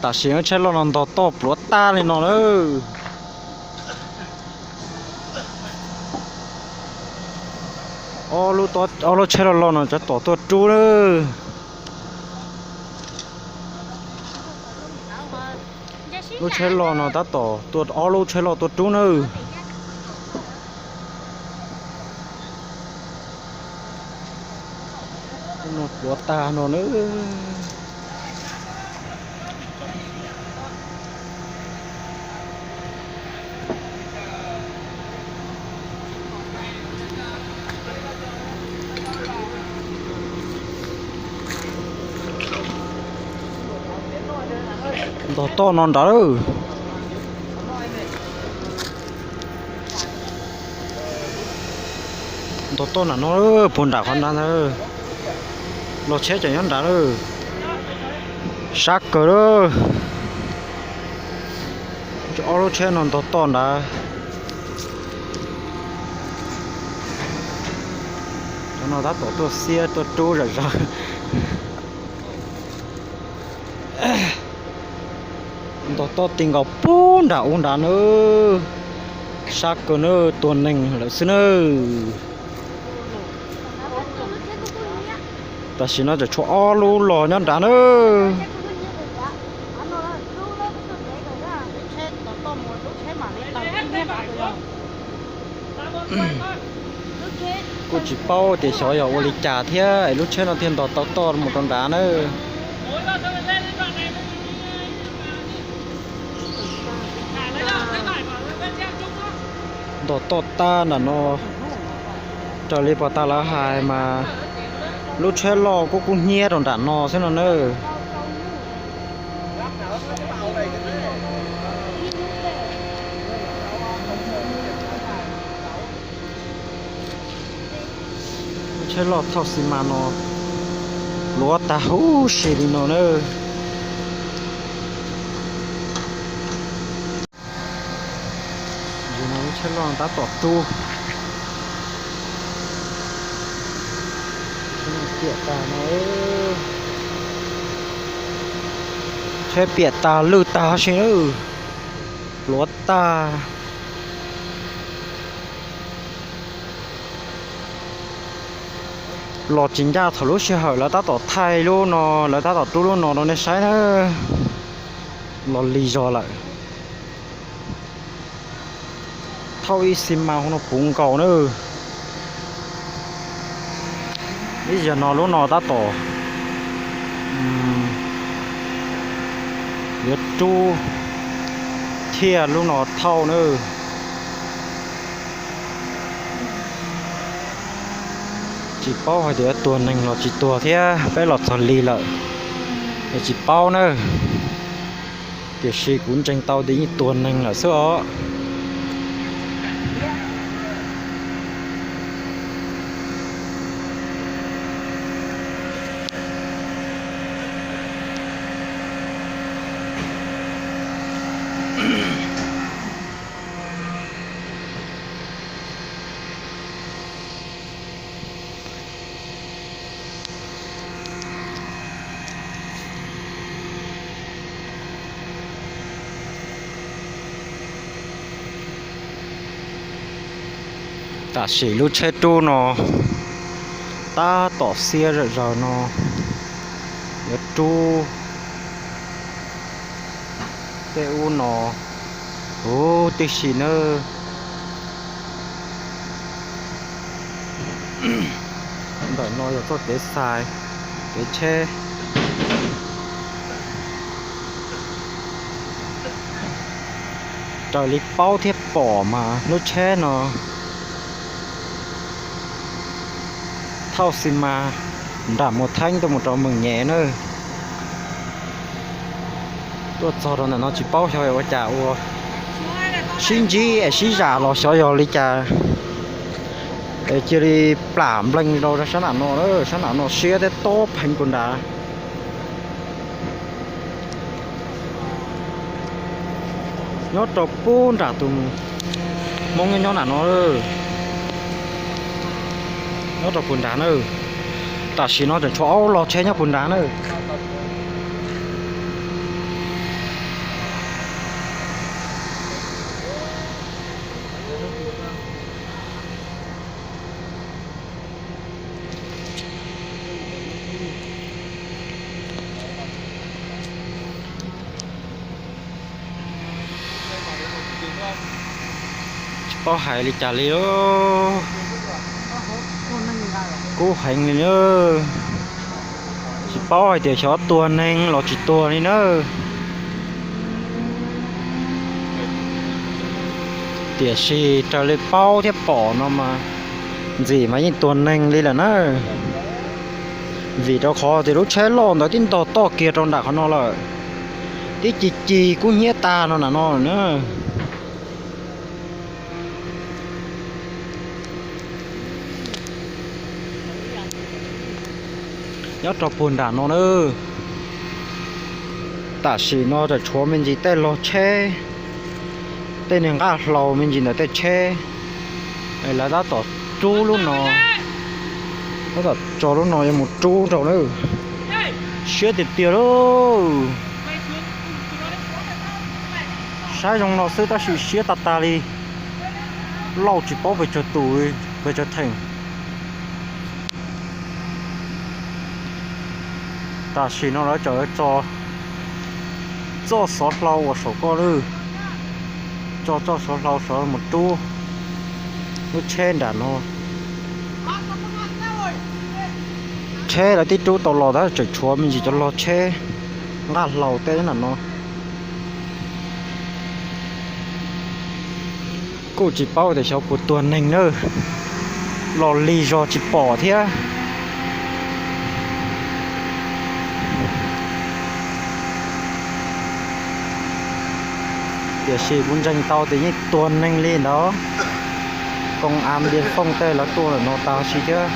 Tam sim no tsheb loj no ntog toj pluav tag li no lawm. Ob lub tsheb loj loj no tab tom tuaj rub lawm. Lub tsheb loj no tab tom tuaj, ob lub tsheb loj tuaj rub nawb. Pluav tag no nawb. Ntog toj no nrad lawm. Ntog toj nram no, puag nram qhov nrad ntag. Los tsheb tseem nyob nrad lawm. Sab kawg lawm. Ob lub tsheb no ntog toj nrad. Cov no tab tom tuaj xiab tuaj rub zom zaws. Ntog toj ti nkaus puag nram ub nrad nawb. Sab kawg nawb, tuag neeg lawm xwb nawb. Tam sim no tseem tshuav ob lub los nyob nrad nawb. Kuj tsis paub tias xyov yog ua li cas thiab es lub tsheb no thiaj ntog tau toj mus rau nrad nawb. Ntog toj tag nram no, raws li pos tas lawv hais mas lub tsheb loj kuj kub hnyiab rau nram no xwb no nawb. Lub tsheb loj thauj xi mas no pluav tag huv si li no nawb. Lub tsheb loj tab tom rub. Piam tag no, tsheb piam tag lwj tag huv si nawb. Pluav tag. Los tsis ncaj thaum lub sij hawm lawv tab tom thaij lub no, lawv tab tom rub lub no rau nej saib na. Los lig zog lawm. Thauj ib xi mas hauv no puv nkaus na. Ib zaug no lub no tab tom yuav rub thiaj lub no thauj na. Tsis paub hais tias yuav tuag neeg los tsis tuag thiab, peb los txog li lawm es tsis paub na. Tiam sis kuv ntseeg tau tias yeej tuag neeg lawm xwb os. Tam sim lub tsheb rub no tab tom xiab zom zaws no, yuav rub tej ub no huv tib si nawb. Ntawm no yog txoj kev xais, kev tsheb. Raws li paub thiab pom mas lub tsheb no thauj xi mas nram Mus Theeb tuaj mus rau Meem Nyem nawb. Tuaj txog rau ntawm no tsis paub xyov ua cas ua, sib ntsib es sib zam los xyov yog li cas es cia li plam nplees rau sab nram no, sab nram no siab thiab tob pheev puag nrad. Nyob rau puag nram tus Hmoob nyob nram no, nyob rau puag nrad na. Tam sim no tseem tshuav ob lub los tsheb nyob puag nrad na. Paub hais li cas li, kub heev li na. Tsis paub hais tias xyov tuag neeg los tsis tuag li na. Tiam sis raws li paub thiab pom no mas ntxim mas yeej tuag neeg li lawm na. Vim rau qhov tias lub tsheb loj ntawd twb ntog toj kiag rau nram qhov no lawm, twb ci ci kub hnyiab tag no nram no na. Nyob rau puag nram no na, tam sim no tseem tshuav me ntsis tej log tsheb, tej niag nqaj hlau me ntsis ntawm tej tsheb. Lawv tab tom rub lub no, tab tom tso lub no yuav mus rub rau na. Siab tiag tiag lauj. Saib zoo no xwb tab sis siab tag tag li. Lauj tsis paub pes tsawg tus, pes tsawg theem. Tam sim no lawv tseem tso txoj xov hlau uas saum ko lawm, tso txoj xov hlau sawv mus rub lub tsheb nram no. Tsheb lawv twb rub tau los tab tseem tshuav me ntsis cov log tsheb nqaj hlau tej nram no. Kuj tsis paub tias xyov puas tuag neeg na, los lig zog tsis pom thiab. Tiam sis kuv ntseeg tau tias yeej tuag neeg li ntawd. Koom av npias fooj tej lawv tuaj lawm no tag si thiab.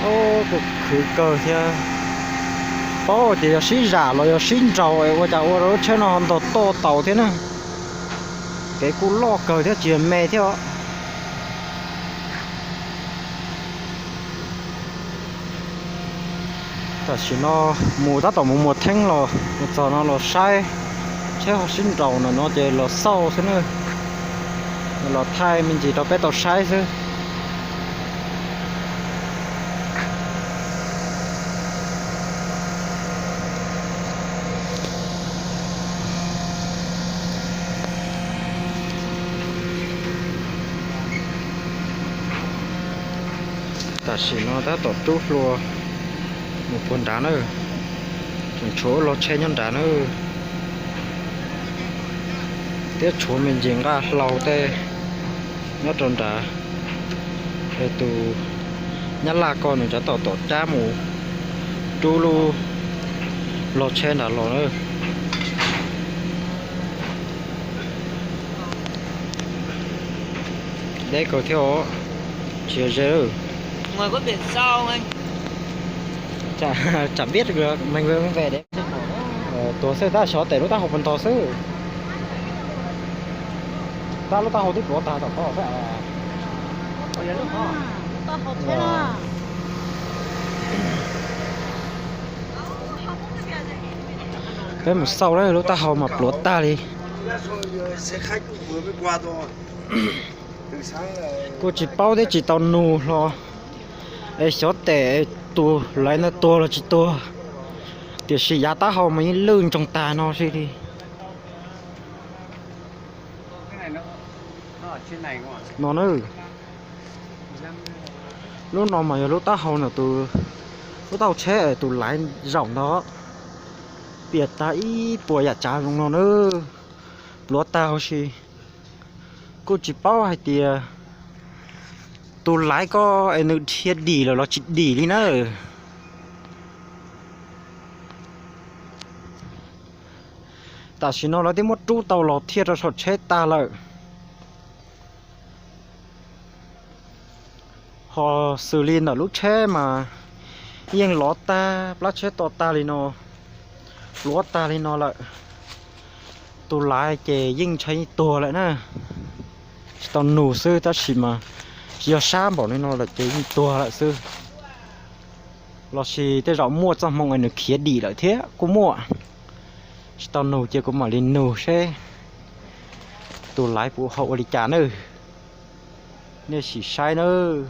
Kuj khwv kawg thiab. Paub tias yog sib zam los yog sib nraus es ua cas ua rau lub tsheb no ho ntog toj taus thiab na. Kev kuj loj kawg thiab tsis yog me thiab os. Tam sim no mus tab tom mus muag theeb los mus txog no los saib tsheb ho sib nraus ntawm no ces los xauj xwb na, los thaij me ntsis rau peb tau saib xwb. Tam sim no tab tom rub hlua mus puag nrad na, tseem tshuav log tsheb nyob nrad na, thiab tshuav me ntsis nqaj hlau tej nyob rau nrad. Es tus nyab laj ko nws tab tom tom cab mus rub lub log tsheb nrad los na. Deb kawg thiab os, tsis yog ze. Tsam pib meeg ve de. Tuag xwb tab xyov tes lub taub hau puas ntog xwb. Tab lub taub hau twb pluav tag tom ko xwb. Peb mus xauj lawm, lub taub hau mas pluav tag li. Kuj tsis paub thiab tsis tau nug hlo es xyov tes tus laiv ntawd tuag los tsis tuag, tiam sis yav taub hau mas yeej lwj ntsoog tag no xwb li. No na, lub no mas yog lub taub hau ntawm tus, lub taub hau tsheb tus laiv zaum ntawd, piam tag ib puas yam tsav zoo no na, pluav tag huv si. Kuj tsis paub hais tias tus laiv ko es nws dhia dim lawm los tsis dim li na. Tam sim no lawv twb muab rub tau los thiaj rau saum tsheb tag lawm. Ho xws li ntawm lub tsheb mas yeej lov tag, plab tsheb to tag li no, pluav tag li no lawm. Tus laiv ces yeej ntshai tuag lawm na. Tsis tau nug xwb tab sis mas tsis yog sab npaum li no lawm ces yeej tuag lawm xwb. Los sis tej zaum muaj txoj hmoo es nws khiav dim lawm thiab kuj muaj. Tsis tau nug ces kuv mam li nug seb tus laiv puas hau ua li cas nawb. Nej sim saib nawb.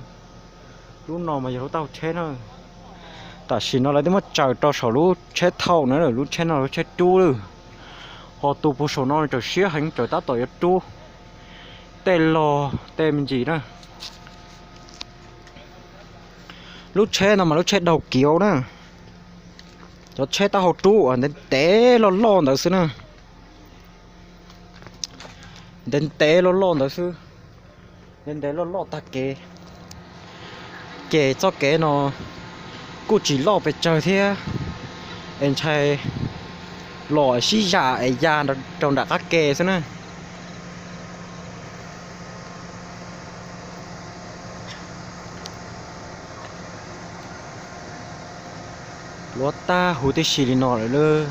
Lub no mas yog lub taub hau tsheb na. Tam sim no lawv twb muab tsaws rau saum lub tsheb thauj na, lub tsheb no lub tsheb rub lawm. Ho tus puag saum no tseem siab heev, tseem tab tom yuav rub. tej log tej me ntsis na. Lub tsheb no mas lub tsheb daug kiv na. Cov tsheb taub hau rub uas ntev ntev loj loj ntawd xwb na. Ntev ntev loj loj ntawd xwb. Ntev ntev loj loj tag kev. Ces txoj kev no kuj tsis loj pes tsawg thiab, es ntshai los sib zam es ya rau nram qab ke xwb na. Pluav tag huv tib si li no lawm lauj.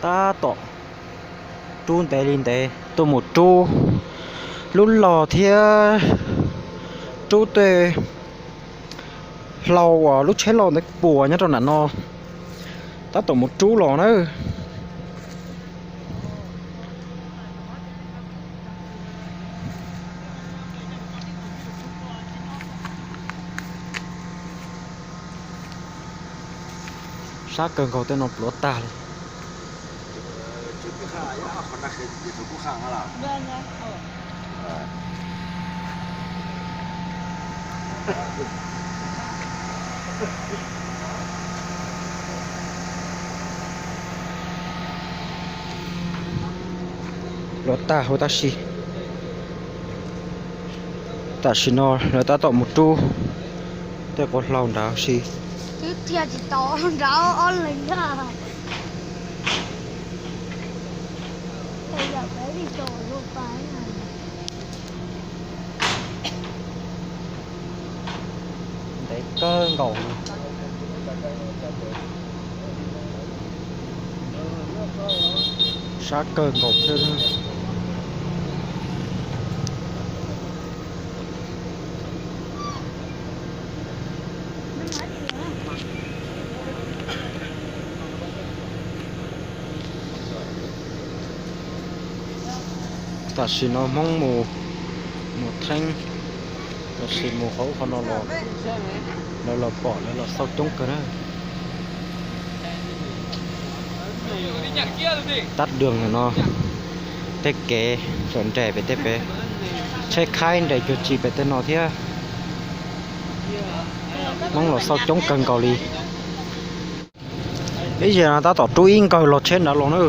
Tab tom rub ntev li ntev tuaj mus rub lub log thiab rub tej hlau uas lub tsheb loj ntawd puas nyob rau nram no. Tab tom mus rub los na. Sab kawg nkaus tej no pluav tag li. Pluav tag huv tib si. Tam sim no lawv tab tom mus rub tej quav hlau nrad si. Ntev kawg nkaus li. Sab kawg nkaus thiab. Tam sim no Hmoob mus, mus theeb, los sis mus hauv qhov no los, lawv los pom lawv los xauj coob kawg na. Tab dwg no, tej kev txawm nres pem tej pem, tsheb khaib nres cuag tsi pem tej no thiab. Hmoob los xauj coob kawg nkaus li. Ib zaug no tab tom rub ib nkawg log tsheb nrad los na.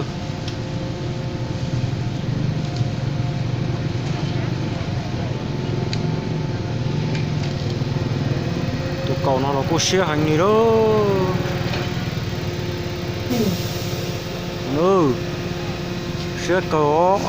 Tus kaus no los kuj siab heev li lauj. Siab kawg os.